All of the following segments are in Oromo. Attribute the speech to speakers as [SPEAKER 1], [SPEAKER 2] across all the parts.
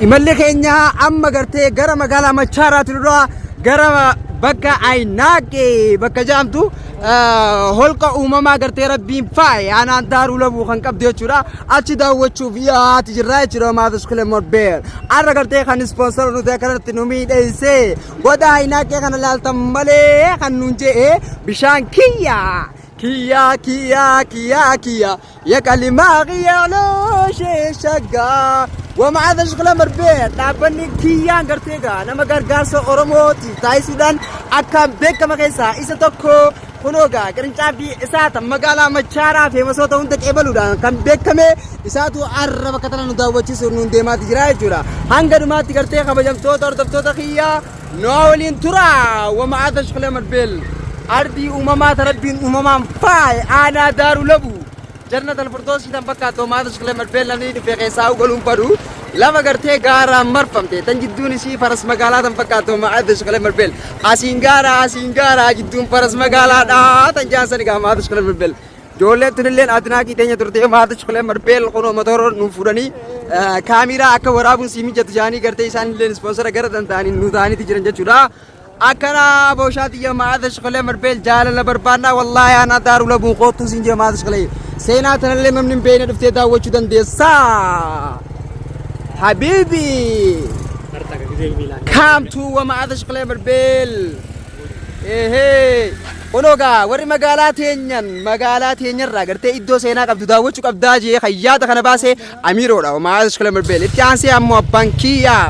[SPEAKER 1] Imalli keenya amma gartee gara magaalaa Machaaraatti dura gara bakka Ayinaaqee bakka jedhamtu holqa uumamaa gartee rabbiin faaye aanaan daaruu labuu kan qabdu jechuudha. Achi daawwachuuf yaati jirra jechuudha Maatis Kilemoor Beer. Har'a gartee kan ispoonsara nuti akkanatti nu miidheessee goda Ayinaaqee kana laaltan malee kan nuun je'e bishaan kiyya. Kiyya kiyya kiyya kiyya ya qalimaa kiyya looshee shaggaa. Wamaadha shukla marbee dhaabbanni kiyyaan gartee gaa nama gargaarsa Oromootiif taasisuudhaan akkaan beekama keessaa isa tokko kunoo gaa qirincaaffii isaa tan magaalaa Machaaraa feemasoota hunda qeebaluudhaan kan beekame isaatu arra bakka tana nu daawwachiisuuf nuun deemaati jira jechuudha. Hanga dhumaatti gartee kabajamtoota hordoftoota kiyyaa nu waliin tura. Wamaadha shukla marbeel ardii uumamaa ta rabbiin uumamaan faaye aanaa daaru labu. Jannat al-Firdoosii tan fakkaattu maata shuklee marbeel namni dhufe keessaa galuun fadhu lafa gartee gaaraan marfamte tan jidduun isii faras magaalaa tan fakkaattu maata shuklee marbeel asiin gaara asiin gaara jidduun faras magaalaadha tan jaansan egaa maata shuklee marbeel. Ijoolleen tunilleen adnaaqii teenya turte maata shuklee marbeel kunoo motora nu fuudhanii kaameeraa akka waraabuun sii mijatu jaanii gartee isaanilleen ispoonsara gara danda'aniin nu ta'aniiti jiran jechuudha. Akkana booshaa tiyya maata shaqalee marbeel jaalala barbaannaa wallaahi aanaa daaruu labuun koottuu siin jira maata shaqalee seenaa tanallee namni hin beekne dhuftee daawwachuu dandeessaa. Habiibi kaamtuu wa maata shaqalee marbeel. Ehee kunoo gaa warri magaalaa teenyan magaalaa teenyarraa gartee iddoo seenaa qabdu daawwachuu qabdaa jee kan yaada kana baasee Amiiroodha maata shaqalee marbeel itti aansee ammoo abbaan kiyyaa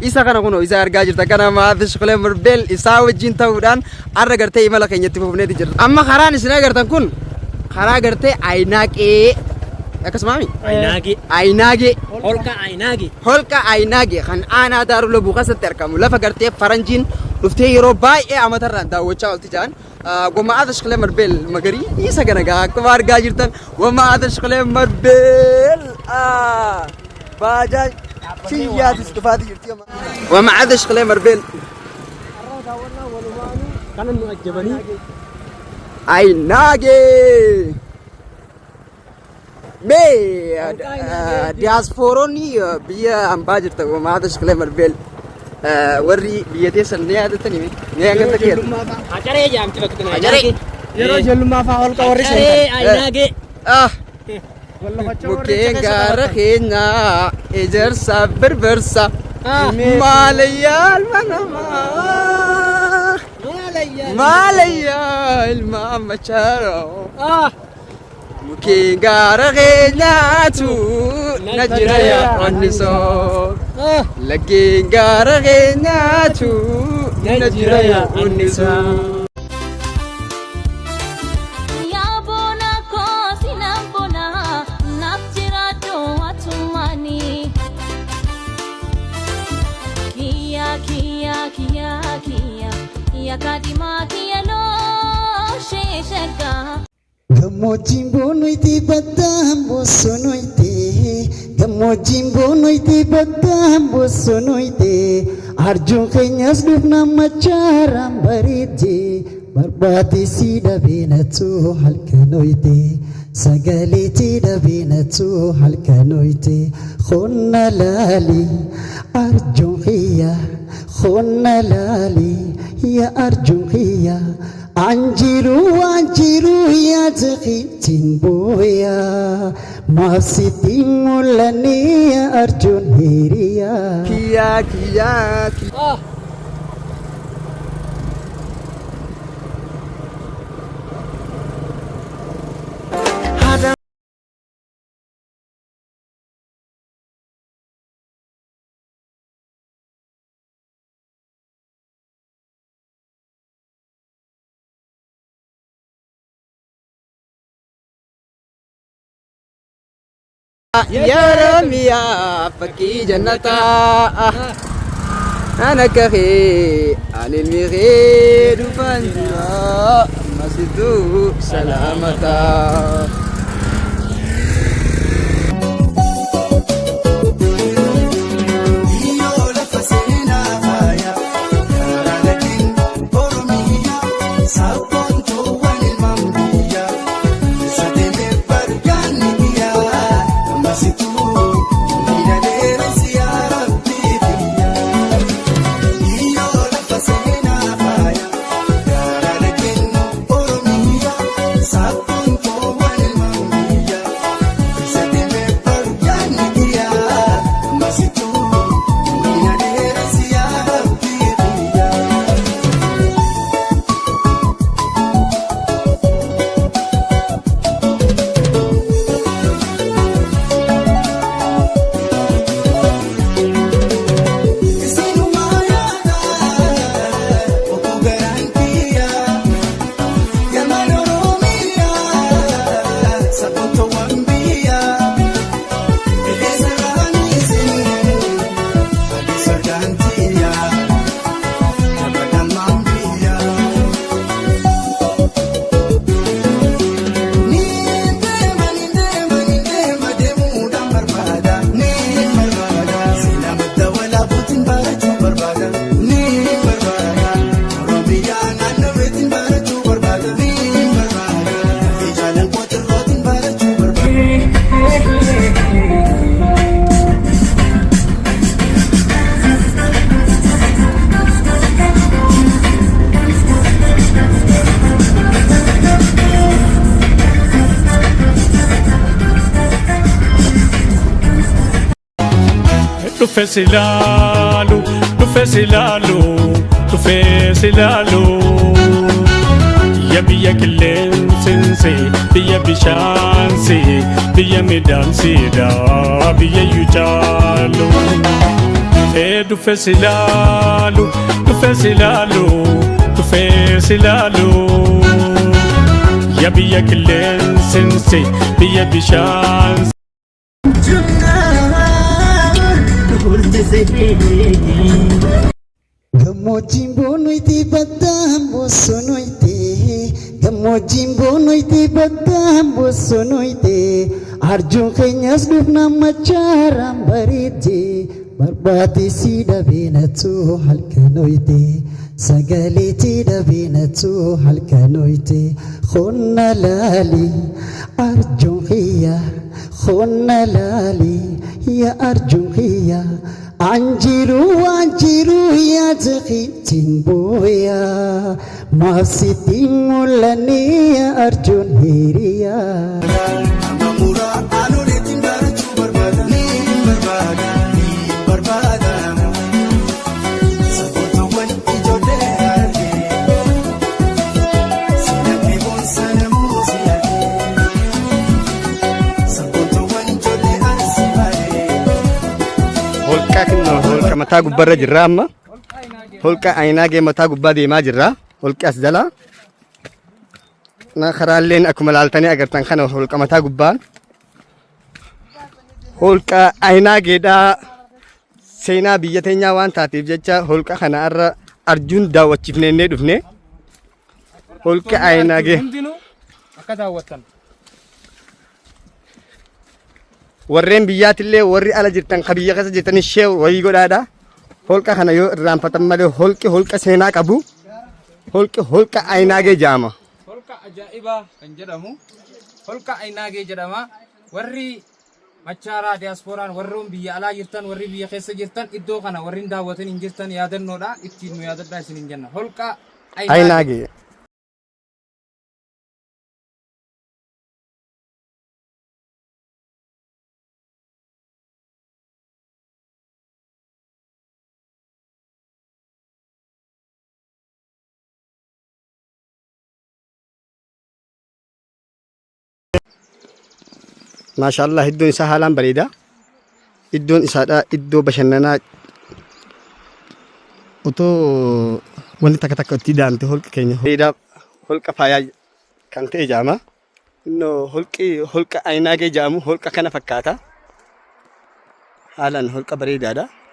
[SPEAKER 1] isa kana kunoo isa argaa jirta kana maata shaqalee marbeel isaa wajjin ta'uudhaan har'a gartee imala keenyatti fufneeti jirra. Amma karaan isin agartan kun karaa gartee Ayinaaqee akkasumaami
[SPEAKER 2] Ayinaagee.
[SPEAKER 1] Ayinaagee
[SPEAKER 2] Holqa Ayinaagee.
[SPEAKER 1] holqa Ayinaagee kan aanaa Daaruu Labuu keessatti argamu lafa gartee faranjiin dhuftee yeroo baay'ee amatarraan daawwachaa oolti jedhan Wamaata shaqalee marbeel magariisa kana gaa akkuma argaa jirtan wamaata shaqalee marbeel baajaa kiyyaatis dhufaatii jirti. Wamaata shaqalee marbeel
[SPEAKER 2] Kana nu ajjabanii.
[SPEAKER 1] Ayinaagee. Mee diyaaspooronni biyya hambaa jirtan wamaata shaqalee marbeel warri biyya teessan ni yaadatanii ni hanga takkeedha.
[SPEAKER 2] Hacaree jaamti bakki tana.
[SPEAKER 1] Hacaree.
[SPEAKER 3] Yeroo ijoollummaa fa'aa holqa warri
[SPEAKER 2] Hacaree
[SPEAKER 3] seentan.
[SPEAKER 2] Ayinaagee.
[SPEAKER 1] Ah. Mukkeen gaara keenyaa ejersa birbirsa maalayyaa ilma namaa maalayyaa ilma machaaroo mukkeen gaara keenyaatu na jira yaa onnisoo laggeen gaara keenyaatu na jira yaa onnisoo.
[SPEAKER 4] Yaa boona koo sinan boona naaf jiraadhu atummaani. Kiyya kiyya kiyya kiyya yaa kaadhimaa kiyya looshee shaggaa.
[SPEAKER 5] Gammoojjiin boonoyti baddaan bosonoyte Gammoojjiin boonoyti baddaan bosonoyte Arjuun keenyas dhufnaan machaaraan bareedde Barbaade si dhabeenatu halkanoyte Sagaleetii dhabeenatu halkanoyte Qonna laali arjuun kiyya Qonna laali ya arjuun kiyya Anjiru anjiru yaada keetiin booya maaf sitti hin mul'anne yaa arjuun hiriyaa.
[SPEAKER 1] Kiyyaa kiyyaa kiyyaa. Yaa Oromiyaa fakkii jannataa An akka kee ani ilmi kee dhufaan jira ammasittuu salaamataa.
[SPEAKER 6] Biyyoo lafa seenaa faaya gaara laggeen Oromiyaa sabboontuuwwan ilmaan biyyaa keessa deemee bargaanni biyyaa ammasituu miidhagee si yaa rabbi.
[SPEAKER 7] Dhufe si laalu, dhufe si laalu, dhufe si laalu. Ya biyya qilleensinsi, biyya bishaansi, biyya midhaansiidha, biyya iyyuu caalu. Ee dhufe si laalu, dhufe si laalu, dhufe si laalu. Ya biyya qilleensinsi, biyya bishaansi.
[SPEAKER 5] Gammoojjiin boonoyti baddaan bosonoyte Gammoojjiin boonoyti baddaan bosonoyte Arjuun keenyas dhufnaan machaaraan bareedde Barbaade si dhabee natu halkanoyte Sagalee tee dhabee natu halkanoyte Khonna laali arjuun kiyya Khonna laali ya arjuun kiyya An jiru waan jiru yaada keetiin booya Maaf sitti hin mul'anne ya arjuun hiriya.
[SPEAKER 6] Mamuraa aanoleetiin barachuu barbaada. Ni barbaada, ni barbaada. Sabboontuuwwan ijoollee harargee. Sinagdee boonsa namuu si argee. Sabboontuuwwan ijoollee arsii baalee.
[SPEAKER 1] Holqa kinno holqa mataa gubbarra jirra amma. Holqa Ayinaagee mataa gubbaa deemaa jirra. Holqi as jala. Na karaalleen akkuma laaltanii agartan kana holqa mataa gubbaan. Holqa Ayinaageedhaa seenaa biyya teenyaa waan taateef jecha holqa kana irra arjuun daawwachiifnee dhufne. Holqa Ayinaagee.
[SPEAKER 8] Hundinuu akka daawwattan.
[SPEAKER 1] Warreen biyyaatillee warri ala jirtan ka biyya keessa jirtan share wayii godhaadha. Holqa kana yoo irraanfatan malee holqi holqa seenaa qabu. Holqi holqa Ayinaagee jedhama.
[SPEAKER 8] Holqa ajaa'ibaa kan jedhamu holqa Ayinaagee jedhama. Warri Machaaraa diyaaspooraan warroon biyya alaa jirtan warri biyya keessa jirtan iddoo kana warri hin daawwatin hin jirtan yaadannoodha ittiin nu yaadadhaa isiniin jenna. Holqa Ayinaagee.
[SPEAKER 1] Ayinaagee. Maashaallah iddoon isaa haalaan bareeda. Iddoon isaadha iddoo bashannanaa otoo wanti takka takka itti daante holqa keenya bareedaa holqa faayaa kan ta'e jedhama. Innoo holqi holqa Ayinaagee jedhamu holqa kana fakkaata. Haalaan holqa bareedaadha.